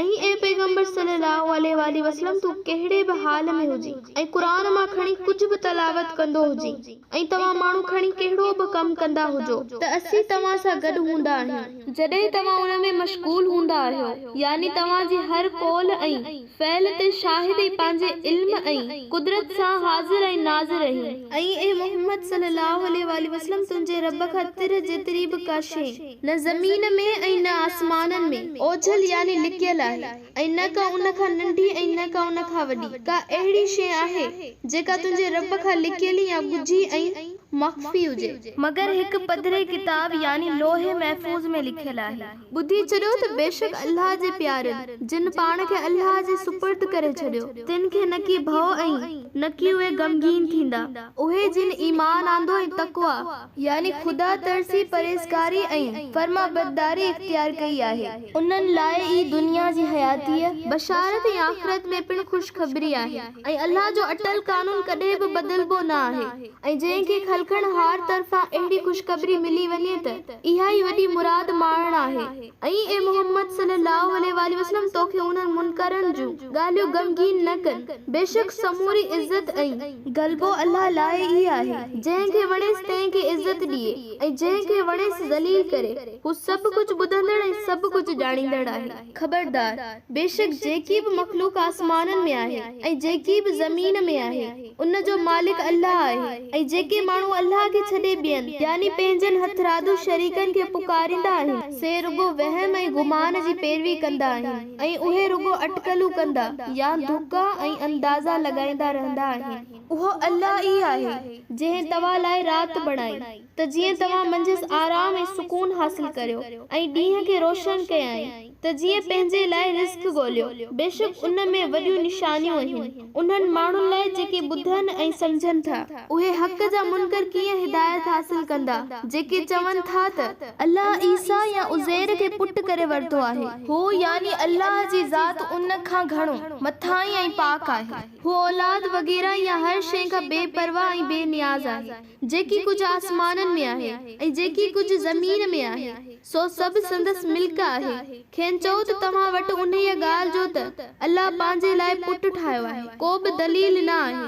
۽ ۽ اي پيغمبر صلّي اللّٰه عليه واٰله وسلّم تون ڪهڙي به حال ۾ هجين ۽ قرآن مان کڻي ڪجهه به تلاوت ڪندو هجين ۽ توهان ماڻهو کڻي ڪهڙو به ڪم ڪندا هجو ته اسين توهان سان گڏ هوندا آهيون. جڏهن توهان ان ۾ مشغول هوندا آهيو، يعني توهان جي هر قول ۽ فعل تي شاهد ۽ پنهنجي علم ۽ قدرت سان حاضر ۽ ناظر آهيون. ۽ اي محمد صلّي اللّٰه عليه واٰله وسلّم تنهنجي رب کان تر جيتري به ڪا شيء، نه زمين ۾ ۽ نه آسمانن ۾، اوجهل يعني لڪيل آهي، ۽ نه ڪا ان کان ننڍي ۽ نه ڪا ان کان وڏي، ڪا اهڙي شيء آهي، جيڪا تنهنجي رب کان لڪيل يا ڳجهي ۽ مخفي هجي. مگر هڪ پڌري ڪتاب يعني لوح محفوظ ۾ لکيل آهي. ٻڌي ڇڏيو ته بيشڪ الله جي پيارن، جن پاڻ کي الله جي سپرد ڪري ڇڏيو، تن کي نڪي ڀؤ ۽ نڪي اهي غمگين ٿيندا. اهي جن ايمان آندو ۽ تقويٰ، يعني خدا ترسي، پرهيزگاري ۽ فرمانبرداري اختيار ڪئي آهي. انهن لاء ئي دنيا جي حياتيء بشارت ۽ آخرت ۾ پڻ خوشخبري آهي ۽ الله جو اٽل قانون ڪڏهن به بدلبو نه آهي ۽ جنهن کي خلقڻهار طرفان اهڙي خوشخبري ملي وڃي ته اها ئي وڏي مراد ماڻڻ آهي ۽ اي محمد صلي الله عليه واٰله وسلم توکي انهن منڪرن جون ڳالهيون غمگين نه ڪن بيشڪ سموري عزت ۽. غلبو الله لاء ئي آهي، جنهن کي وڻيس تنهن کي عزت ڏئي ۽ جنهن کي وڻيس ذليل ڪري، هو سڀ ڪجهه ٻڌندڙ ۽ سڀ ڪجهه ڄاڻيندڙ آهي. خبردار! بيشڪ جيڪي به مخلوق آسمانن ۾ آهي ۽ جيڪي به زمين ۾ آهي، ان جو مالڪ الله آهي ۽ جيڪي ماڻهو الله کي ڇڏي ٻين، يعني پنهنجن هٿرادو شريڪن کي پڪاريندا آهن، سي رڳو وهم ۽ گمان جي پيروي ڪندا آهن. ۽ اهي رڳو اٽڪلون ڪندا يا ڌڪا ۽ اندازا لڳائيندا رهندا آهن. اهو الله ئي آهي، جنهن توهان لاء رات بڻائي، ته جيئن توهان منجهس آرام ۽ سڪون حاصل ڪريو، ۽ ڏينهن کي روشن ڪيائين، ته جيئن پنهنجي لاء رزق ڳوليو. بيشڪ ان ۾ وڏيون نشانيون آهن، انهن ماڻهن لاء جيڪي ٻڌن ۽ سمجهن ٿا. اهي حق جا منڪر ڪيئن هدايت حاصل ڪندا، جيڪي چون ٿا ته، الله عيسيٰ يا عزير کي پٽ ڪري ورتو آهي. هو يعني الله جي ذات ان کان گهڻو مٿانهين ۽ پاڪ آهي. هو اولاد وغيره يا هر شيء کان بي پرواهه ۽ بي نياز آهي. جيڪي ڪجهه آسمانن ۾ آهي ۽ جيڪي ڪجهه زمين ۾ آهي، سو سڀ سندس ملڪ آهي. کين چئو ته توهان وٽ انهيء ڳالهه جو ته الله پنهنجي لاء پٽ ٺاهيو آهي، ڪو به دليل نه آهي.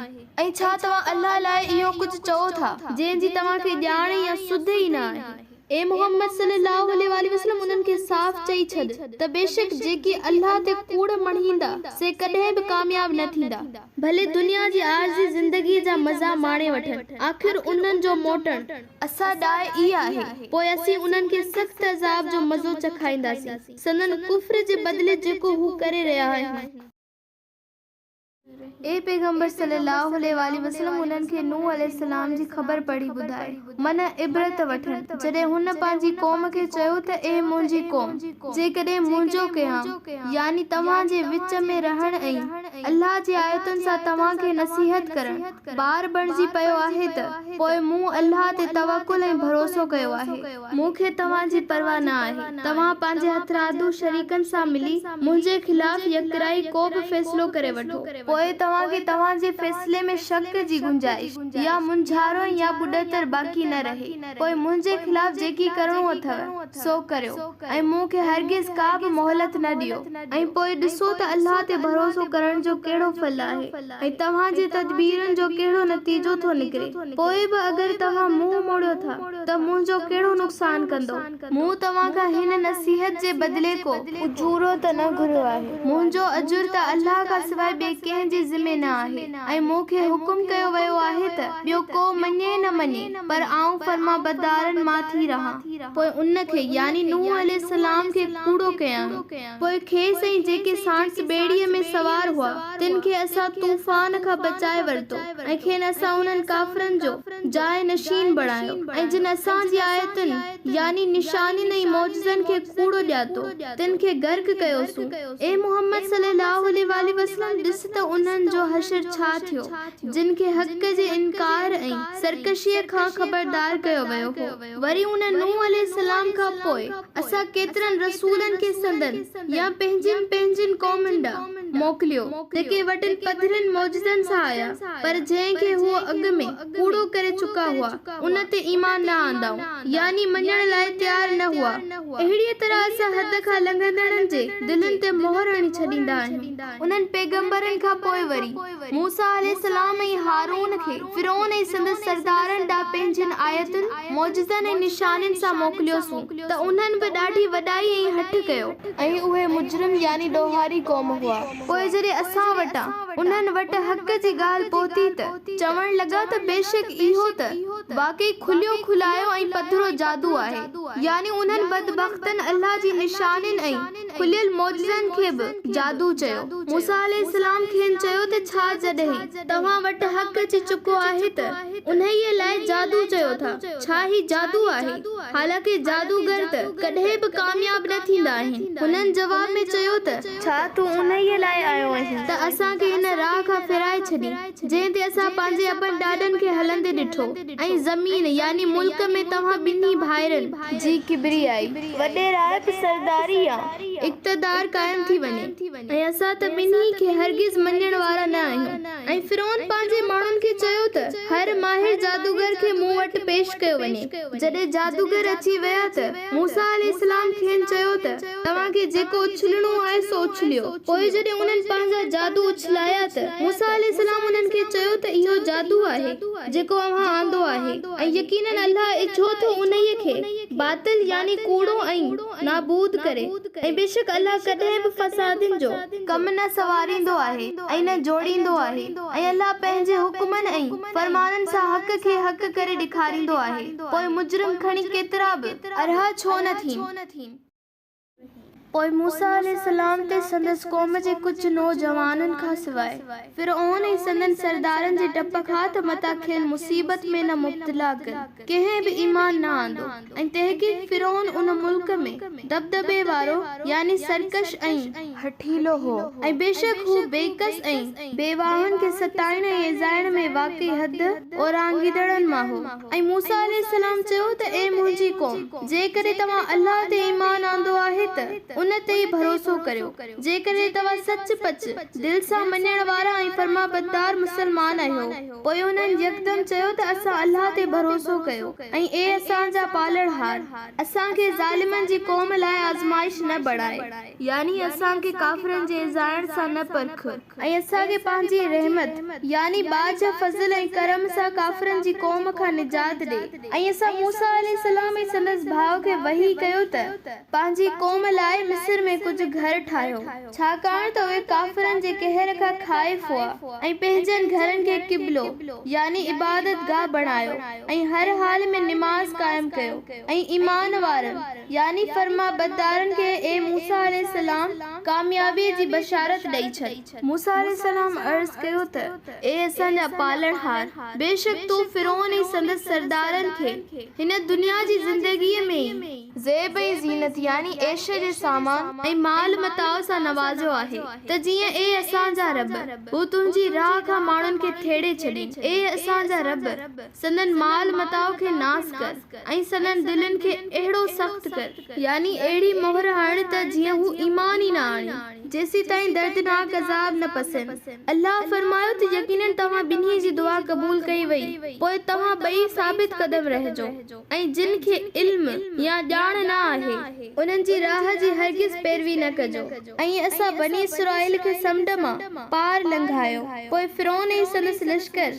۽ ڇا توهان الله لاء اهو ڪجهه چئو ٿا، جنهن جي توهان کي ڄاڻ يا سڌ ئي نه آهي؟ اي محمد صلّي اللّٰه عليه واٰله وسلّم انهن کي صاف چئي ڇڏ ته بيشڪ جيڪي الله تي ڪوڙ مڙهيندا سي ڪڏهن به ڪامياب نه ٿيندا، ڀلي دنيا جي عارضي زندگيء جا مزا ماڻي وٺن، آخر انهن جو موٽڻ اسان ڏانهن ئي آهي، پوء اسين انهن کي سخت عذاب جو مزو چکائينداسين، سندن ڪفر جي بدلي جيڪو هو ڪري رهيا آهن. اي پيغمبر صلّي اللّٰه عليه واٰله وسلّم انهن کي نوح عليه السّلام جي خبر پڙهي ٻڌاء، من عبرت وٺن، جڏهن هن پنهنجي قوم کي چيو ته اي منهنجي قوم! جيڪڏهن منهنجو قيام، يعني توهان جي وچ ۾ رهڻ ۽ الله جي آيتن سان توهان کي نصيحت ڪرڻ، بار بڻجي پيو آهي ته پوء مون الله تي توڪل ۽ ڀروسو ڪيو آهي. مون کي توهان جي پرواهه نه آهي. توهان پنهنجي هٿرادو شريڪن سان ملي منهنجي خلاف يڪرائي ڪو به فيصلو ڪري وٺو. پوء توهان کي توهان جي فيصلي ۾ شڪ جي گنجائش يا مونجهارو يا ٻڏتر باقي نه رهي. پوء منهنجي خلاف جيڪي ڪرڻو اٿئو، سو ڪريو ۽ مون کي هرگز ڪا به مهلت نه ڏيو. ۽ پوء ڏسو ته الله تي ڀروسو ڪرڻ جو ڪهڙو ڦل آهي ۽ توهان جي تدبيرن جو ڪهڙو نتيجو ٿو نڪري. پوء به اگر توهان منهن موڙيو ٿا ته منهنجو ڪهڙو نقصان ڪندو؟ مون توهان کان هن نصيحت جي بدلي ڪو. اجورو ته نه گهريو آهي. منهنجو اجر ته الله کان سواء ٻئي ڪنهن جي ذمي نه آهي ۽ مون کي حڪم ڪيو ويو آهي ته ٻيو ڪو مڃي نه مڃي پر آئون فرمانبردارن مان ٿي رهان. پوء ان کي، يعني نوح عليه السلام کي، ڪوڙو ڪيائون. پوء کيس ۽ جيڪي ساڻس ٻيڙيء ۾ سوار هئا، تن کي اسان طوفان کان بچائي ورتو ۽ کين اسان انهن ڪافرن جو جاء نشين بڻايو ۽ جن اسان جي آيتن، يعني نشانين ۽ معجزن، کي ڪوڙو ڄاتو، تن کي غرق ڪيوسون. اي محمد صلّي اللّٰه عليه واٰله وسلّم! ڏس ته انهن جو حشر ڇا ٿيو، جن کي حق جي انڪار ۽ سرڪشيء کان خبردار ڪيو ويو هو. وري ان نوح عليه السلام کان پوء اسان ڪيترن رسولن کي سندن يا پنهنجين پنهنجين قومن ڏانهن موڪليو، جيڪي وٽن پڌرين معجزن سان آيا، پر جنهن کي هو اڳ ۾ ڪوڙو ڪري چڪا هئا، ان تي ايمان نه آندائون، يعني مڃڻ لاء تيار نه هئا. اهڙيء طرح اسان حد کان لنگهندڙن جي دلين تي مهر هڻي ڇڏيندا آهيون. انهن پيغمبرن کان پوء وري، موسيٰ عليه السلام ۽ هارون کي فرعون ۽ سندس سردارن ڏانهن پنهنجين آيتن، معجزن ۽ نشانين سان موڪليوسون ته انهن به ڏاڍي وڏائي ۽ هٺ ڪيو. ۽ اهي مجرم يعني ڏوهاري قوم هئا. پوء جڏهن اسان وٽان انهن وٽ حق جي ڳالهه پهتي ته، چوڻ لڳا ته بيشڪ اهو ته واقعي کليو کلايو ۽ پڌرو جادو آهي. يعني انهن بدبختن الله جي نشانين ۽ کليل معجزن کي به جادو چيو. موسيٰ عليه السلام کين چيو ته ڇا جڏهن توهان وٽ حق اچي چڪو آهي ته انهيء لاء جادو چيو ٿا؟ ڇا هي جادو آهي؟ حالانڪه جادوگر ته ڪڏهن به ڪامياب نه ٿيندا آهن. هنن جواب ۾ چيو ته. ڇا تون انهيء لاء آيو آهين ته اسان کي هن راهه کان ڦيرائي ڇڏين، جنهن تي اسان پنهنجي ابن ڏاڏن کي هلندي ڏٺو ۽ زمين، يعني ملڪ، ۾ توهان ٻنهي ڀائرن، جي ڪبريائي، وڏيرائپ، سرداري يا اقتدار قائم ٿي وڃي ۽ اسان ته ٻنهي کي هرگز مڃڻ وارا نه آهيون. ۽ فرعون پنهنجي ماڻهن کي چيو ته، هر ماهر جادوگر کي مون وٽ پيش ڪيو وڃي. جڏهن جادوگر اچي ويا ته، موسيٰ عليه السلام کين چيو ته، توهان کي جيڪو اڇلڻو آهي سو اڇليو. پوء جڏهن انهن پنهنجا جادو اڇلايا ته، موسيٰ عليه السلام انهن کي چيو ته اهو جادو آهي جيڪو اوهان آندو آهي ۽ يقيناً الله اجهو ٿو انهيء کي باطل يعني ڪوڙو ۽ نابود ڪري ۽ بيشڪ الله ڪڏهن به فسادين جو ڪم نه سنواريندو آهي ۽ نه جوڙيندو آهي ۽ الله پنهنجي حڪمن ۽ فرمانن سان حق کي حق ڪري ڏيکاريندو آهي پوء مجرم کڻي ڪيترا به ارها ڇو نه ٿين. پوء موسيٰ عليه السلام تي سندس قوم جي ڪجهه نوجوانن کان سواء فرعون ۽ سندن سردارن جي ڊپ کان ته متان کين مصيبت ۾ نه مبتلا ڪن، ڪنهن به ايمان نه آندو ۽ تحقيق فرعون ان ملڪ ۾ دٻدٻي وارو يعني سرڪش ۽. هٺيلو هو ۽ بيشڪ هو بيڪس ۽ بيواهن کي ستائڻ ۽ ايذائڻ ۾ واقعي حد اورانگهيندڙن مان هو. ۽ موسيٰ عليه السلام چيو ته اي منهنجي قوم! جيڪڏهن توهان الله تي ايمان آندو آهي ته ان تي ئي ڀروسو ڪريو، جيڪڏهن توهان سچ پچ دل سان مڃڻ وارا ۽ فرمانبردار مسلمان آهيو. پوء انهن يڪدم چيو ته اسان الله تي ڀروسو ڪيو ۽ اي اسان جا پالڻهار! اسان کي ظالمن جي قوم لاء آزمائش نه بڻاء. يعني اسان کي ڪافرن جي ايذائڻ سان نه پرک. ۽ اسان کي پنهنجي رحمت، يعني ٻاجهه، فضل ۽ ڪرم سان ڪافرن جي قوم کان نجات ڏي. ۽ اسان موسيٰ عليه السلام ۽ سندس ڀاء کي وحي ڪيو ته، پنهنجي قوم لاء مصر ۾ ڪجهه گهر ٺاهيو، ڇاڪاڻ ته اهي ڪافرن جي قهر کان خائف هئا، ۽ پنهنجن گهرن کي قبلو، يعني عبادت گاهه، بڻايو، ۽ هر حال ۾ نماز قائم ڪيو، ۽ ايمان وارن، يعني فرمانبردارن کي اي موسيٰ عليه السلام! ڪاميابيء جي بشارت ڏئي ڇڏ. موسيٰ عليه السلام عرض ڪيو ته، اي اسان جا پالڻهار! بيشڪ تو فرعون ۽ سندس سردارن کي هن دنيا جي زندگيء ۾ ئي، زيب ۽ زينت يعني عيش جي سامان ۽ مال متاع سان نوازيو آهي ته جيئن اي اسان جا رب! هو تنهنجي راهه کان ماڻهن کي ٿيڙي ڇڏين. اي اسان جا رب! سندن مال متاع کي ناس ڪر ۽ سندن دلين کي اهڙو سخت ڪر، يعني اهڙي مهر هڻ ته جيئن هو ايمان ئي نه آڻين، جيسيتائين دردناڪ عذاب نه پسين. الله فرمايو ته يقيناً توهان ٻنهي جي دعا قبول ڪئي وئي، پوء توهان ٻئي ثابت قدم رهجو ۽ جن کي علم يا ڄاڻ نه آهي، انهن جي راهه جي هرگز پيروي نه ڪجو. ۽ اسان بني اسرائيل کي سمنڊ مان پار لنگهايو، پوء فرعون ۽ سندس لشڪر،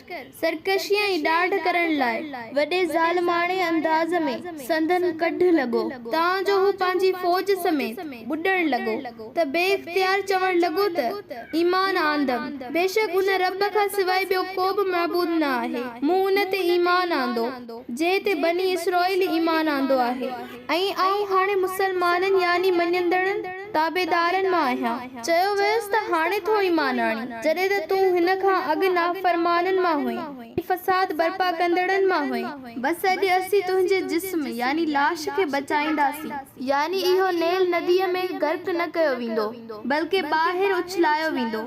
سرڪشي ۽ ڏاڍ ڪرڻ لاء وڏي ظالماڻي انداز ۾ سندن ڪڍ لڳو، تان جو هو پنهنجي فوج سميت ٻڏڻ لڳو ته بي اختيار چوڻ لڳو ته، ايمان آندم، بيشڪ ان رب کان سواء ٻيو ڪو به معبود نه آهي، مون ان تي ايمان آندو، جنهن تي بني اسرائيل ايمان آندو آهي. ۽ آئون هاڻي مسلمانن يعني مڃيندڙن، تابعدارن، مان آهيان. چيو ويس ته هاڻي ٿو ايمان آڻين، جڏهن ته تون هن کان اڳ نافرمانن مان هئين ۽ فساد برپا ڪندڙن مان هئين. بس اڄ اسين تنهنجي جسم، يعني لاش، کي بچائينداسين. يعني اهو نيل نديء ۾ غرق نه ڪيو ويندو، بلڪه ٻاهر اڇلايو ويندو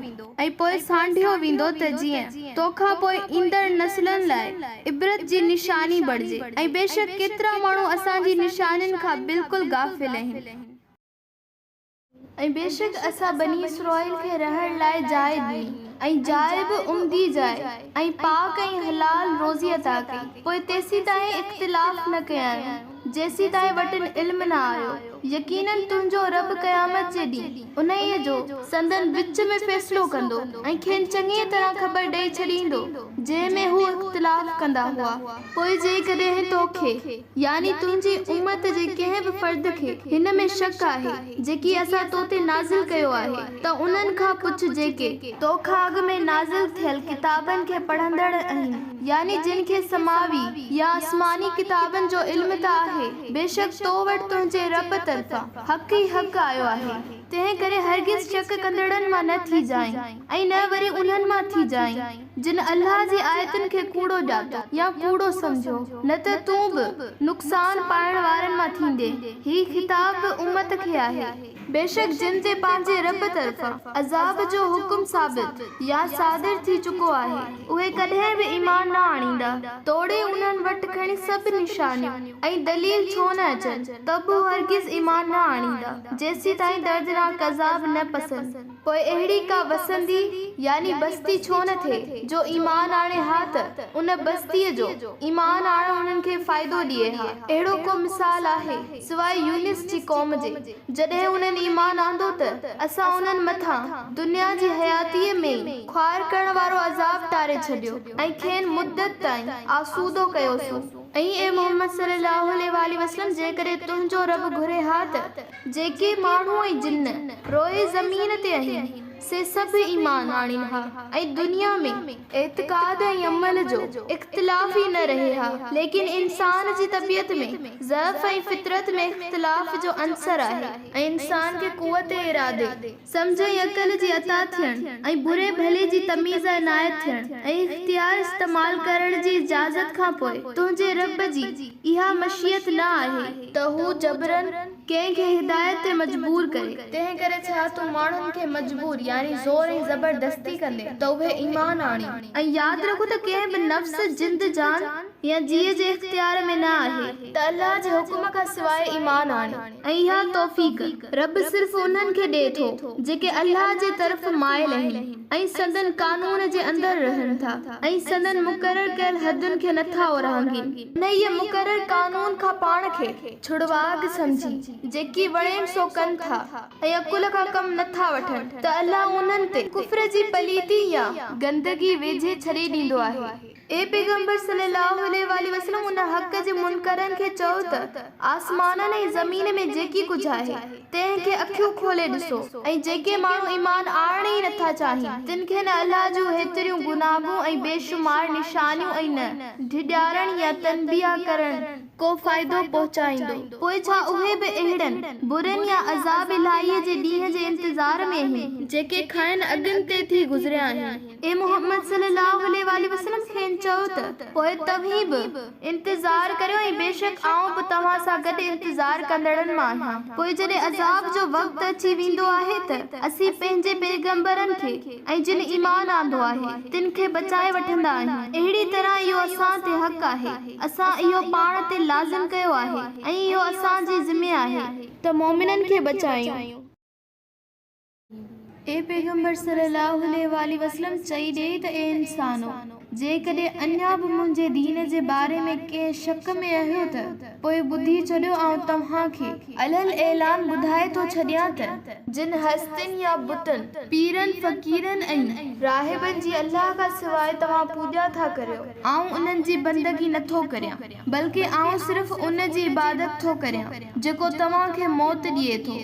۽ پوء سانڍيو ويندو ته جيئن توکان پوء ايندڙ نسلن لاء عبرت جي نشاني بڻجي ۽ بيشڪ ڪيترا ماڻهو اسان جي نشانين کان بلڪل غافل اهن. ۽ بيشڪ اسان بني اسرائيل کي رهڻ لاء جاء ڏني، ۽ جاء به عمدي جاء، ۽ پاڪ ۽ حلال روزي عطا ڪئي، پوء تيسيتائين اختلاف نه ڪيائون، جيسيتائين وٽن علم نه آيو. يقيناً تنهنجو رب قيامت جي ڏينهن، انهيء جو، سندن وچ ۾ فيصلو ڪندو، ۽ کين چڱيء طرح خبر ڏئي ڇڏيندو، جنهن ۾ هو اختلاف ڪندا هئا. پوء جيڪڏهن توکي، يعني تنهنجي امت جي ڪنهن به فرد کي، هن ۾ شڪ آهي، جيڪي اسان تو تي نازل ڪيو آهي، ته انهن کان پڇ جيڪي، تو کان اڳ ۾ نازل ٿيل ڪتابن کي پڙهندڙ آهن، يعني جن کي سماوي يا آسماني ڪتابن جو علم ته آهي، بيشڪ تو وٽ تنهنجي رب طرفان حق ئي حق آيو آهي، تنهن ڪري هرگز شڪ ڪندڙن مان نه ٿيجانء ۽ نه وري انهن مان ٿيجانء. جن الله جي آيتن کي ڪوڙو ڄاتو يا ڪوڙو سمجهيو، نه ته تون به نقصان پائڻ وارن مان ٿيندين. هي خطاب به امت کي آهي. بيشڪ جن تي پنهنجي رب طرفان عذاب جو حڪم ثابت يا صادر ٿي چڪو آهي، اهي ڪڏهن به ايمان نه آڻيندا، توڙي انهن وٽ کڻي سڀ نشانيون ۽ دليل ڇو نه اچن، ته به هو هرگز ايمان نه آڻيندا، جيسيتائين دردناڪ عذاب نه پسن. پوء اهڙي ڪا وسندي يعني بستي ڇو نه ٿئي جو ايمان آڻي ها ته ان بستيء جو ايمان آڻڻ انهن کي فائدو ڏئي ها. اهڙو ڪو مثال آهي سواء يونس جي قوم جي، جڏهن انهن ايمان آندو ته اسان انهن مٿان دنيا جي حياتيء ۾ ئي خوار ڪرڻ وارو عذاب ٽاري ڇڏيو ۽ کين مدت تائين آسودو ڪيوسون. ۽ اي محمد صلي الله عليه واٰله وسلم جيڪڏهن تنهنجو رب گهري ها ته جيڪي ماڻهو ۽ جن روئي زمين تي آهن سي سڀ ايمان آڻين ها ۽ دنيا ۾ اعتقاد ۽ عمل جو اختلاف ئي نه رهي ها ليڪن انسان جي طبيعت ۾ ضعف ۽ فطرت ۾ اختلاف جو عنصر آهي ۽ انسان کي قوت ارادي، سمجهه ۽ عقل جي عطا ٿيڻ ۽ بري ڀلي جي تميز عنايت ٿيڻ ۽ اختيار استعمال ڪرڻ جي اجازت کان پوء تنهنجي رب جي اها مشيت نه آهي ته هو جبراً ڪنهن کي هدايت تي مجبور ڪري. تنهن ڪري ڇا تون ماڻهن کي مجبور يعني زور ۽ زبردستي ڪندين ته اهي ايمان آڻين؟ ۽ ياد رکو ته ڪنهن به نفس، جند جان يا جيء جي اختيار ۾ نه آهي ته الله جي حڪم کان سواء ايمان آڻي. ۽ اها توفيق رب صرف انهن کي ڏئي ٿو جيڪي الله جي طرف مائل آهن ۽ سندن قانون جي اندر رهن ٿا ۽ سندن مقرر ڪيل حدن کي نٿا اورانگهين. انهيء مقرر قانون کان پاڻ کي ڇڙواڳ سمجهي، جيڪي وڻين سو ڪن ٿا ۽ عقل کان ڪم نه ٿا وٺن ته الله انهن تي ڪفر جي پليتي يا گندگي ويجهي ڇڏي ڏيندو آهي. اي پيغمبر صلي الله عليه واٰله وسلم ان حق جي منڪرن کي چئو ته آسمانن ۽ زمين ۾ جيڪي ڪجهه آهي تنهن کي اکيون کولي ڏسو ۽ جيڪي ماڻهو ايمان آڻڻ ئي نه ٿا چاهين تن کي نه الله جون هيتريون گوناگون ۽ بيشمار نشانيون ۽ نه ڊيڄارڻ يا تنبيهه ڪرڻ ڪو فائدو پهچائيندو. پوء ڇا اهي به اهڙن، برن يا عذاب الاهيء جي ڏينهن جي انتظار ۾ آهن، جيڪي کانئن اڳن تي ٿي گذريا آهن؟ اي محمد صلي الله عليه واٰله وسلم کين چئو ته، پوء توهين به، انتظار ڪريو ۽ بيشڪ آئون به توهان سان گڏ انتظار ڪندڙن مان آهيان. پوء جڏهن عذاب جو وقت اچي ويندو آهي ته اسين پنهنجي پيغمبرن کي ۽ جن ايمان آندو آهي تن کي بچائي وٺندا آهيون. اهڙي طرح اهو اسان تي حق آهي. اسان اهو پاڻ تي لازم ڪيو آهي ۽ اهو اسان جي ذمي آهي. ته مؤمنن کي بچايون. اي پيغمبر صلي الله عليه واٰله وسلم چئي ڏي ته اي انسانو! جيڪڏهن اڃا به منهنجي دين جي باري ۾ ڪنهن شڪ ۾ آهيو ته پوء ٻڌي ڇڏيو آئون توهان کي علي الاعلان ٻڌائي ٿو ڇڏيان ته جن هستين يا بتن، پيرن، فقيرن ۽ راهبن جي الله کان سواء توهان پوڄا ٿا ڪريو، آئون انهن جي بندگي نه ٿو ڪريان، بلڪه آئون صرف ان جي عبادت ٿو ڪريان، جيڪو توهان کي موت ڏئي ٿو،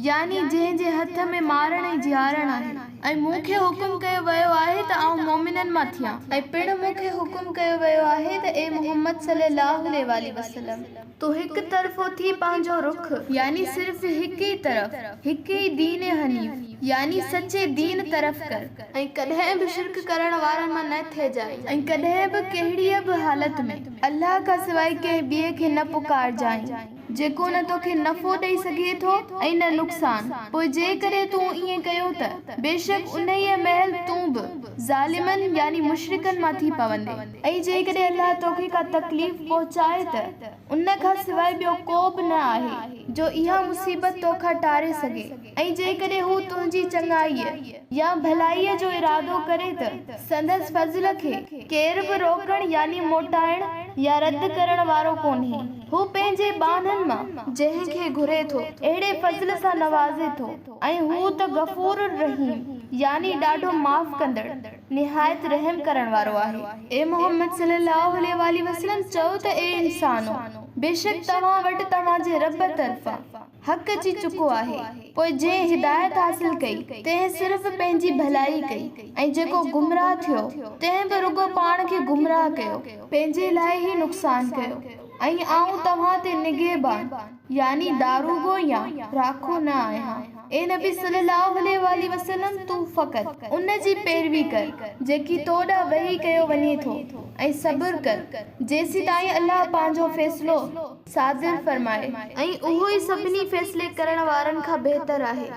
يعني جنهن جي هٿ ۾ مارڻ ۽ جيارڻ آهي. ۽ مون کي حڪم ڪيو ويو آهي ته آئون مؤمنن مان ٿيان. ۽ پڻ مون کي حڪم ڪيو ويو آهي ته اي محمد صلي الله عليه واٰله وسلم! تون هڪ طرفو ٿي پنهنجو رخ، يعني صرف هڪ ئي طرف، هڪ ئي دين حنيف، يعني سچي دين طرف ڪر. ۽ ڪڏهن به شرڪ ڪرڻ وارن مان نه ٿيجانء. ۽ ڪڏهن به ڪهڙيء به حالت ۾ الله کان سواء ڪنهن ٻئي کي نه پڪارجانء، جيڪو نه توکي نفعو ڏئي سگهي ٿو ۽ نه نقصان، پوء جيڪڏهن تون ائين ڪيو ته بيشڪ انهيء مهل تون به ظالمن، يعني مشرڪن، مان ٿي پوندين. ۽ جيڪڏهن الله توکي ڪا تڪليف پهچائي ته ان کان سواء ٻيو ڪو به نه آهي. جو اها مصيبت توکان ٽاري سگهي ۽ جيڪڏهن هو تنهنجي چڱائيء يا ڀلائيء جو ارادو ڪري ته سندس فضل کي ڪير به روڪڻ يعني موٽائڻ يا رد ڪرڻ وارو ڪونهي. هو پنهنجي ٻانهن مان جنهن کي گهري ٿو اهڙي فضل سان نوازي ٿو ۽ هو ته غفور الرحيم يعني ڏاڍو معاف ڪندڙ نهايت رحم ڪرڻ وارو آهي. اي محمد صلي الله عليه واٰله وسلم! چئو ته اي انسانو! بيشڪ توهان وٽ توهان جي رب طرفان حق اچي چڪو آهي، پوء جنهن هدايت حاصل ڪئي، تنهن صرف پنهنجي ڀلائي ڪئي ۽ جيڪو گمراهه ٿيو، تنهن به رڳو پاڻ کي گمراهه ڪيو، پنهنجي لاء ئي نقصان ڪيو ۽ آئون توهان تي نگهبان، يعني داروغو يا راکو نه آهيان. اي نبي صلي الله عليه واٰله وسلم! تون فقط ان جي پيروي ڪر، جيڪي تو ڏانهن وحي ڪيو وڃي ٿو ۽ صبر ڪر، جيسيتائين الله پنهنجو فيصلو صادر فرمائي. ۽ اهو ئي سڀني فيصلي ڪرڻ وارن کان بهتر آهي.